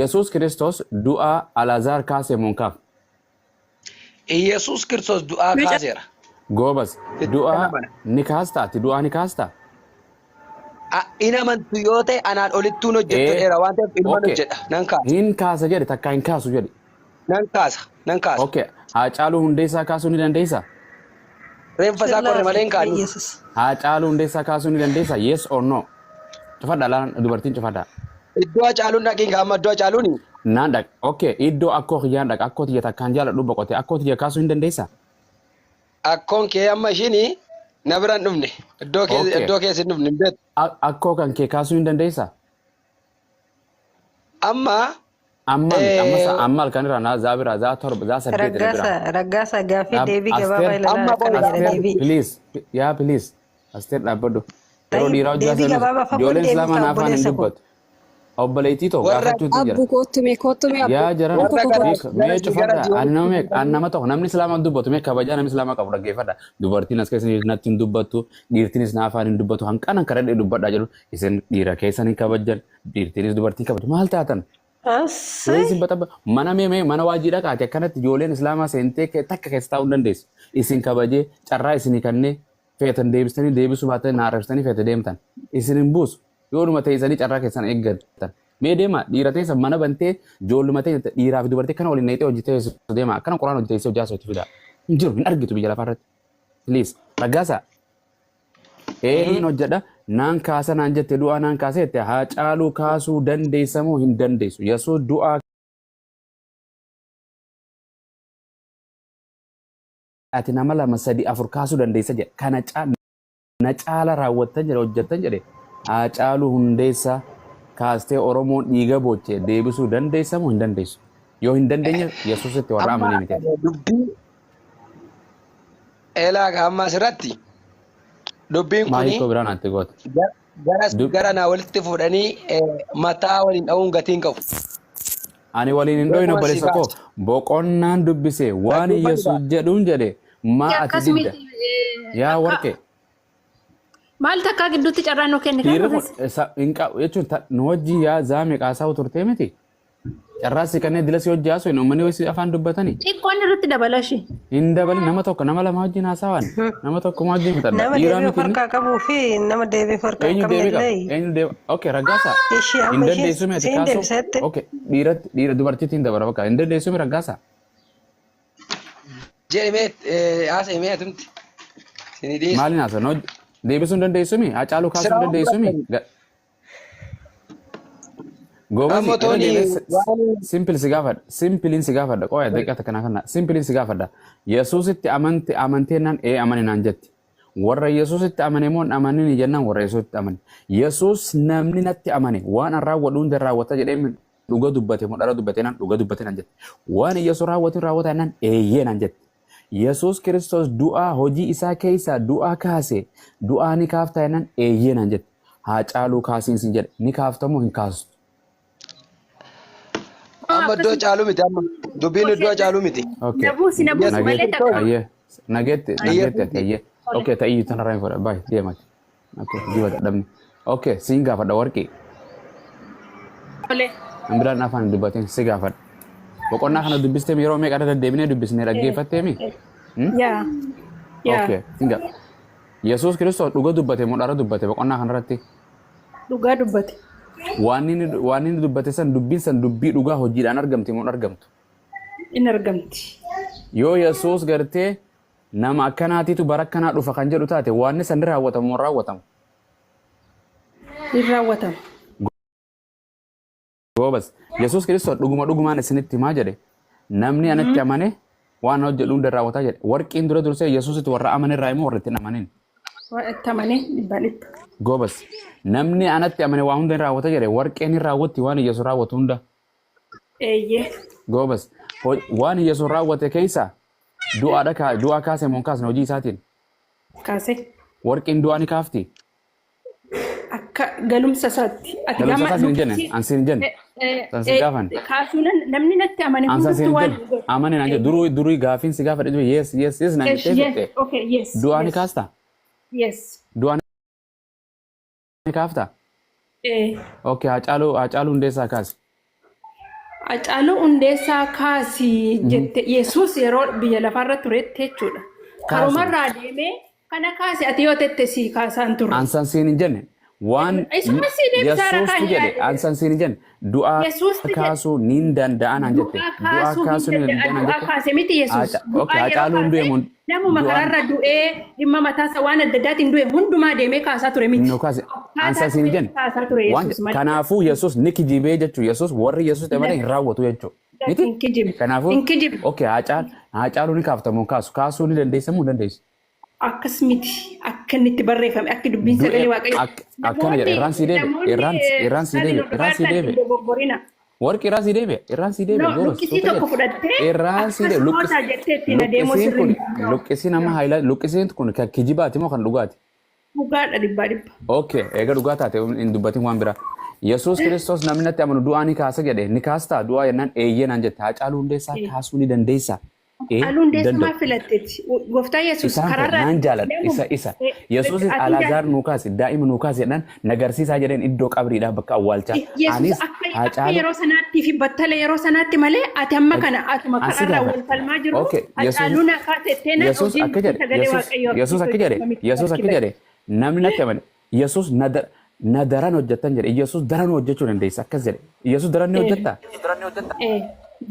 Yesuus Kiristoos du'aa Alaazaar kaase moo hin kaafne? Iyyasuus Kiristoos du'aa Meeca kaaseera. Goobas, Itti nan du'aa amana. ni kaastaa? Ati du'aa ni kaastaa? In amantu yoo ta'e anaan olittuun hojjettu Ee, jedheera waan ta'eef ilman okay. hojjedha. Nan kaasa. Hin kaasa jedhe takkaa hin kaasu jedhe. Nan kaasa. Nan kaasa. Okay. Haacaaluu Hundeessaa kaasuu ni dandeessaa? Reenfa isaa qorre malee hin kaannu. Yesus. Haacaaluu Hundeessaa kaasuu ni dandeessaa? Yes or no? Cufadha laan dubartiin cufadha. Iddoo Hacaaluun dhaqiin amma iddoo Hacaaluuni. Naan dhaqa. Okay. Iddoo akkoo kiyyaan dhaqa. Akkoo tiyya takkaan jaaladhu boqote. Akkoo tiyya kaasuu hin dandeessaa? Akkoon kee amma ishiin na bira hin dhufne. Iddoo kee Okay. iddoo keessa hin dhufne hin beektu. Akkoo kan kee kaasuu hin dandeessaa? Amma Amma miti. Amma amma halkan irraa naa zaa biraa zaa 7 zaa 8 na biraa. Raggaasa Raggaasa gaaffii deebii gabaabaa Asteer ilaalaa amma akkana qola jedha Asteer deebii. please yaa please Asteer dhaabbadhu. Yeroo Tayyib dhiiraa hojii deebii haasofnu gabaabaa fagoon ijoolleen deebii islaamaa ta'a na afaan hin obboleessa koo. dubbatu. Obboleettii too warra gaafachuutu jira. Abbu kottu mee kottu mee abbu. Yaa jarana warra Kottu gara kottu. beeka mee gara si gara cufadha si ani nama walitti meeqa ani nama tokko namni islaamaa dubbatu mee kabajaa namni islaamaa qabu dhaggeeffadha. Dubartiin as keessa natti hin dubbattu dhiirtinis na afaan hin dubbatu hanqanan karadhee dubbadha jedhu isin dhiira keessan hin kabajjan dhiirtinis dubartii kabaju maal taatan? Assay. Wayii isin baxaba mana mee mee mana waajjii dhaqaati akkanatti ijoolleen islaamaa seentee takka keessa taa'uu hin dandeessu. Isin kabajee carraa isinii kannee feetan deebistanii deebisuu baatanii na arrabsitanii feete deemtan. Isin hin buusu. Yoodhuma teessanii carraa keessan eeggattan. Mee deema dhiira teessan mana bantee ijoolluma teessan dhiiraa fi dubartii kana waliin neexee hojii teessu deema akkana quraan hojii teessee hojii haasoo itti fidaa. Hin jiru hin argitu biyya lafaa irratti. Please Raggaasaa. Ee hin hojjedha naan kaasa naan jette du'aa naan kaasa jette haa caaluu kaasuu dandeessa moo hin dandeessu Yesuus du'aa ati nama lama sadi afur kaasuu dandeessa jedhe kana na caala raawwattan jedhe hojjettan jedhe haa caaluu hundeessa kaastee Oromoon dhiiga booche deebisuu dandeessa moo hin dandeessu yoo hin dandeenye Yesuusitti warra Amma amanee miti ati. dubbii Eelaa amma asirratti dubbiin Maa kuni hiikoo biraan atti goota. gara Dub gara naa walitti fuudhanii mataa waliin dha'uun gatii hin qabu. Ani waliin hin dhoyin Beekuma si obboleessa koo kaasa. boqonnaan dubbise waan Dhaggeeffadhu Yesuus gaa. jedhuun jedhe maa ati Akkas didda miti yaa takka warqee maal takkaa gidduutti carraa nu kenni kan dhiirri kun dhufes. hin qabu jechuun nu wajjin yaa zaa meeqaasaa turtee miti Carraa si kanneen dila si hojii haasoo hin uummanni wayii si afaan dubbatanii. Xiqqoon irratti dabala ishee. Hin dabalin nama tokko nama lama wajjin haasawan nama tokko wajjin fixadha. Nama Dhiiraa deebii of miti inni. harkaa qabuu fi nama deebii of harkaa hin Eenyu qabne deebii qaba? illee Eenyu deebii? Okay Raggaasaa. ishee Hin amma ishee dandeessu meeti siin kaasuu. deebisette. Okay dhiiratti dhiira dubartiitti hin dabala bakka hin dandeessu mi Raggaasaa? Jedhi mee haasa'e mee atumti. Isinii dhiisu. Maaliin haasa? No deebisuu hin dandeessu mi? Hacaaluu kaasuu hin Siraa dandeessu mi? fudhattani. Goobasi Amma irra tooni deebi'ee waan simpil si gaafadha. Simpiliin si gaafadha. Qoya daqiiqa takka kana. Simpiliin si gaafadha. Yesuusitti amante amantee naan ee amane naan jetti. Warra Yesuusitti amane moo hin amanini jennaan warra Yesuusitti amane. Yesuus namni natti amane waan an raawwadhu hunda raawwata jedhee dhuga dubbate moo dhara dubbate naan dhuga dubbate naan jette. Waan Yesuus raawwatu raawwata naan eeyyee naan jette. Yesuus Kiristoos du'aa hojii isaa keessaa du'aa kaase du'aa ni kaaftaa jennaan eeyyee naan jette. Haa caaluu kaasiin sin jedhe ni kaafta moo hin kaastu? Amma iddoo caaluu miti amma dubbiin iddoo caaluu miti. Okay. Na buusi na buusi malee Nageetti takka. ayyee nageetti nageetti ati ayyee. Tole. Okay ta'iyyuu tanarraa hin fudhadha baay'ee deemati. Okay jiba dadhabne. Okay siin gaafadha warqii. Tole. An biraan afaan hin dubbatin si gaafadha. Boqonnaa kana dubbistee yeroo meeqa irra deddeebinee dubbisnee dhaggeeffatteemi? Yaa. Yaa. Okay siin gaafadha. Yesuus Kiristoos dhuga dubbate moo dhara dubbate boqonnaa kanarratti? Dhugaa dubbate. Waan inni dubbate san dubbiin san dubbii dhugaa hojiidhaan argamti moo hin argamtu? In argamti. Yoo Yesuus gartee nama akkanaatiitu bara akkanaa dhufa kan jedhu taate waanni san ni raawwatamu moo hin raawwatamu? In raawwatama. Goobas. Yesuus Kiristoos dhuguma dhugumaan isinitti himaa jedhe. Namni anatti amane waan hojjedhu hunda raawwataa jedhe. Warqiin dura dursee Yesuusitti warra amane irraa immoo warra itti hin amanin. Waan itti amane dhibbaa dhibba. Goobas. Namni anatti amane waa hunda hin raawwata jedhe. Warqeen hin raawwatti waan Yesuus raawwatu hunda. Eeyyee. Goobas. Waan Yesuus raawwate keessa du'aa kaase moo hin kaasne hojii isaatiin? Kaase. Warqiin du'aa ni kaafti. Akka galumsa isaatti. Ati Galumsa gama isaa siin hin jenne. dubbii An siin hin jenne. San si gaafan. kaasuun namni natti amane An san siin hundumtuu hin waan jenne. godhu. Amane naan jedhe. Duruu durii gaafiin si gaafadhe jiru yes yes yes naan Yes, jettee yes, fixxe. okay, yes, Du'aa ni yes, kaasta? yes. Du'aa ni kaafta? Eh, Okay, Haacaaluu Hundeessaa kaasi. Hacaaluu Hundeessaa kaasii jette Yesuus yeroo biyya lafaarra turetti jechuudha. Kaasi. Karumarraa deemee kana kaasi ati yoo tette sii kaasaan turre. Ansan siin hin jenne waan Isuma sii deebisaara Yesuustu kan jedhe yaade. ansan siin hin jenne du'aa Yesuustu jedhe. kaasuu niin danda'an han jette Du'aa du'aa kaasuu hin kaasuu niin danda'a. danda'an han Du'aa jette. kaase miti Yesuus. Okay, Du'aa yeroo Hacaaluun du'e kaase mun namuma du'aan karaarra du'ee dhimma mataasaa waan adda addaatiin du'e hundumaa deemee kaasaa ture miti. nu kaase Akkaataa ansan siin hin du'eetti jenne kaasaa ture waan Yesuus malee. kanaafuu Yesuus ni kijibee jechuu Yesuus warri Yesuus ta'e malee hin raawwatu jechuu miti. Hin kijibne. Kanaafuu Hin kijibne. okay Hacaaluu ni kaaftamu kaasu kaasuu ni dandeessa moo hin dandeessu? Akkas miti akka inni itti barreeffame akki dubbiin Du'e sagalee Waaqayyoo. akkana jedha Namoonni irraan sii deebi'e namoonni irraan irraan sii kiristaaniin deebi'e hordofaa irraan sii jirtan hin deebi'e dogoggorina. warqi irraan sii deebi'e irraan sii deebi'e No, goobas luqqisii suuta tokko jedhe fudhattee irraan sii akkas deebi'e gootaa jettee ittiin adeemuu luqqisiin sirrii kun miti. luqqisiin amma haayilaa luqqisiin kun kan kijibaati moo kan dhugaati? Dhugaadha dhibbaa dhibba. Okay, eega dhugaa taate hin dubbatin waan biraa. Yesuus Kiristoos namni natti amanu du'aa ni kaasa jedhe ni kaastaa du'aa jennaan eeyyee naan jette Haacaaluu Hundeessaa kaasuu ni dandeessa. Ee Hacaaluu hin Hundeessaa danda'u. maal filatteeti? Gooftaa Yesuus Isaan kun karaarraa naan jaaladha namuma isa isa. Yesuusis ati Alaazaar nuu kaase daa'ima nuu kaase jedhaan nagarsiisaa jedheen iddoo qabriidhaa bakka awwaalchaa. Yesuus Anis akka akka Haacaaluu yeroo sanaattii fi battala yeroo sanaatti malee ati amma kana atuma Ansi karaarraa gaafadha. wal falmaa jiru Okay, Yesuus Hacaaluu na kaasettee na Yesuus hojiin akka dubbii jedhe sagalee Yesuus Waaqayyoo Yesuus akkasitti akka jedhe hojjetama miti Yesuus akka barki jedhe namni natti amane Yesuus na daran hojjettan jedhe Yesuus daran hojjechuu dandeessa akkas jedhe Yesuus daran ni hojjettaa?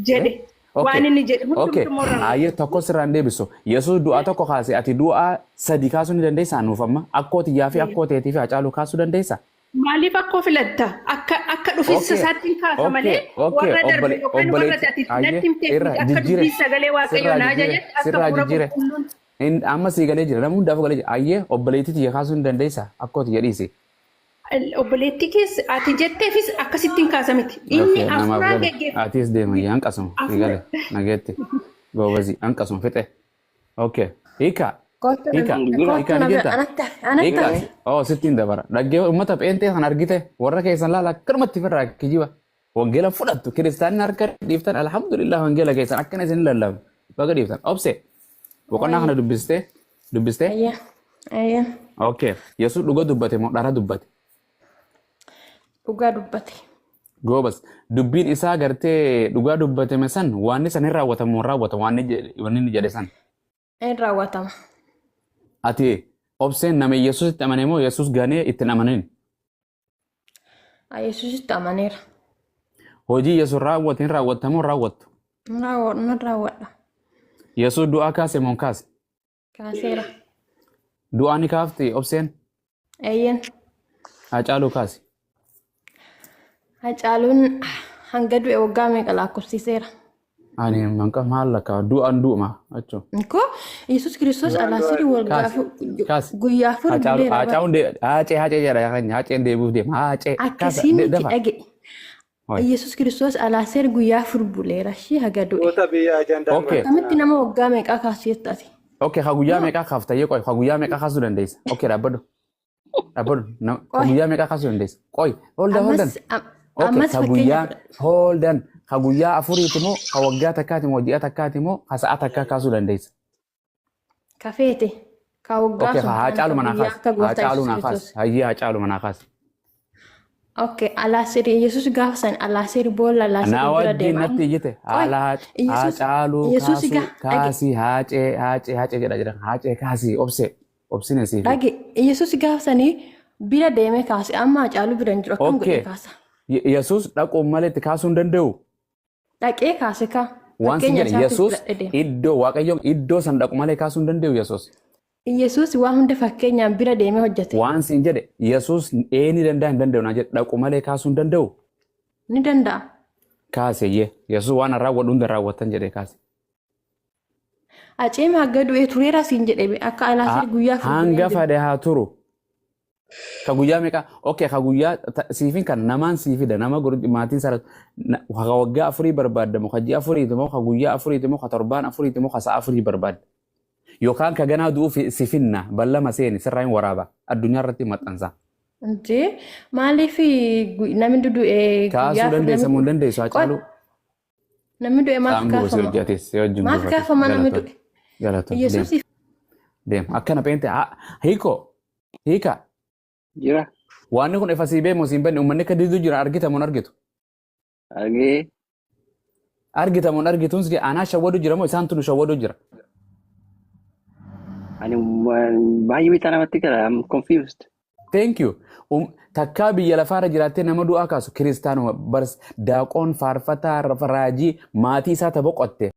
Jedhe Okay. waan inni jedhe Okay. hundumtuu irraa Ayyee tokko sirraan deebisu. Yesuus du'aa tokko kaase ati du'aa sadi kaasuu ni dandeessaa nuuf amma akkoo tiyyaa fi akkoo teetii fi Hacaaluu kaasuu dandeessaa? Maaliif akkoo filatta? Akka akka dhufiinsa Okay. isaatti hin kaasa Okay. malee Okay. warra darbe Obbole yookaan warra obboleetti ati ayyee natti himteef irra miti akka jijjiire dubbii sagalee Waaqayyoo sirraa na jijjiire ajajetti akka sirraa hafuura jijjiire. qulqulluun Amma sii galee jira nama hundaafuu galee jira. Ayyee obboleettii tiyya kaasuu ni dandeessaa? Akkoo tiyya dhiisi. Obboleettii keessa ati jetteefis akkasitti hin kaasa miti. Inni Okay, namaaf hafuuraan gale. geggeeffama. Atis deema hanqasuma. Sii Hafuura. gale. Nageetti. Goobazii hanqasuma fixe. Okay. Hiika. Kottu Hiika. kottu Hiika ni na bira jirta? anatti hafe anatti Hiika. hafe. Oh, sittiin dabara. Dhaggee uummata pheenxee kan argite warra keessan laala akkanumatti firraa kijiba. Wangeela fudhattu. Kiristaanni harka dhiiftan alhamdulillah wangeela keessan akkana isin lallabu. Baga dhiiftan. Obse. Boqonnaa kana dubbistee? Dubbistee? Ayya ayya Okay. Yesuus dhuga dubbate moo dhara dubbate? Dhugaa dubbate. Goobas dubbiin isaa gartee dhugaa dubbatame san waan san hin raawwatamu hin raawwatamu waan inni jedhe san. Hin raawwatama. Ati obseen nama Yesuus itti amane moo Yesuus ganee itti hin amanin? Yesuusitti amaneera. Hojii Yesuus raawwate hin raawwattamu hin raawwattu? Nan raawwadha. Yesuus du'aa kaase moo hin kaase? Kaaseera. Du'aa ni kaafti obseen? Eeyyen. Hacaaluu kaase. Hacaaluun hanga du'e waggaa meeqa lakkoofsiseera? Ani manqa maal lakkaa du'aan du'uma jechuun. Ko Yesuus Kiristoos alaasiri waggaa Kaase kaase. guyyaa afur Hacaaluu buleera bara. Hacaaluun haacee haacee jedha haaceen deebi'uuf deema haacee kaasa Akkasii miti dafa. dhage. Hoi. Yesuus Kiristoos alaaseer guyyaa afur buleera ishee haga du'e. Goota biyya ajandaan Okay. Akkamitti nama waggaa meeqaa kaasuu jetta ati? Okay, ka guyyaa meeqaa kaafta yoo qoy, ka guyyaa meeqaa kaasuu dandeessa? Okay, dhaabbadhu. Dhaabbadhu. Ka Qoy. guyyaa meeqaa kaasuu dandeessa? Qoy, hold on, hold on. Ammas Okay, ammas ka fakkeenya guyyaa fudhadhu. hold on. Ka guyyaa afuriiti moo, ka waggaa takkaati moo, ji'a takkaati moo, ka sa'a takkaa kaasuu dandeessa? Ka feete ka waggaa Okay, sun ka taane Haacaalu ka manaa guyyaa kaasi. akka gooftaa Haacaalu Yesuus naa kaasi. Kiristoos. Hayyee Haacaalu manaa kaasi. Okay, alaaseer Yesuus gaafa san alaaseer boolla alaaseer Naa bira wajjin deema. natti iyyite. Qoy Haala Yesuus Haacaaluu Yesuus kaasuu gaa dhage kaasii haacee haacee haacee jedha jedha. Haacee kaasii obse obsine siifi. dhage Yesuus gaafa sanii bira deemee kaase amma Haacaaluu bira hin jiru akkam godhee Okay. kaasa? Yesuus dhaquun malee itti kaasuu hin danda'u. Dhaqee kaase kaa Waan sin fakkeenya jedhe isaatiif Yesuus fudhadhe deema. iddoo Waaqayyo iddoo san dhaqu malee kaasuu hin danda'u Yesuus. Yesuus waan hunda fakkeenyaan bira deemee hojjete. Waan sin jedhe Yesuus ee ni danda'a hin danda'u naan jedhe dhaqu malee kaasuu hin danda'u. Ni danda'a. Kaaseyyee Yesuus waan raawwadhu hunda raawwattan jedhe kaase. Aceema hagga du'ee tureera siin jedhe akka alaaseer guyyaa afur bulee Hanga jiru. fedhe haa turu. Ka guyyaa meeqa? Okay, ka guyyaa siifin kan namaan sii fida nama maatiin sana ka waggaa afurii barbaadamu ka ji'a afuriiti moo ka guyyaa afuriiti moo ka torbaan afuriiti moo ka sa'a afurii barbaadda. Yookaan ka ganaa du'uuf si finna ballama seeni sirraa hin waraaba addunyaa irratti maxxansa. Injee maaliif namni du'e guyyaa Kaasuu afur dandeessa namni moo hin dandeessu qoy Haacaaluu? namni du'e maaf Saam guba si kaafama? hojjetes si wajjin Maaf gubates kaafama namni galatoon du'e? galatoon deem Yesuus deem akkana peente hiiko hiika Jira. waan kun ifa sii beemu siin banne uummanni akka diduu jira argita moo hin argitu? Argee. Argita moo hin argituun si anaa shawwadu jira moo isaantu nu shawwadu jira? Ani baay'ee bitaa namatti gala. I'm confused. Thank you. Takkaa biyya lafaarra jiraattee nama du'aa kaasu kiristaanuma bars daaqoon faarfataa raajii maatii isaa ta boqotte.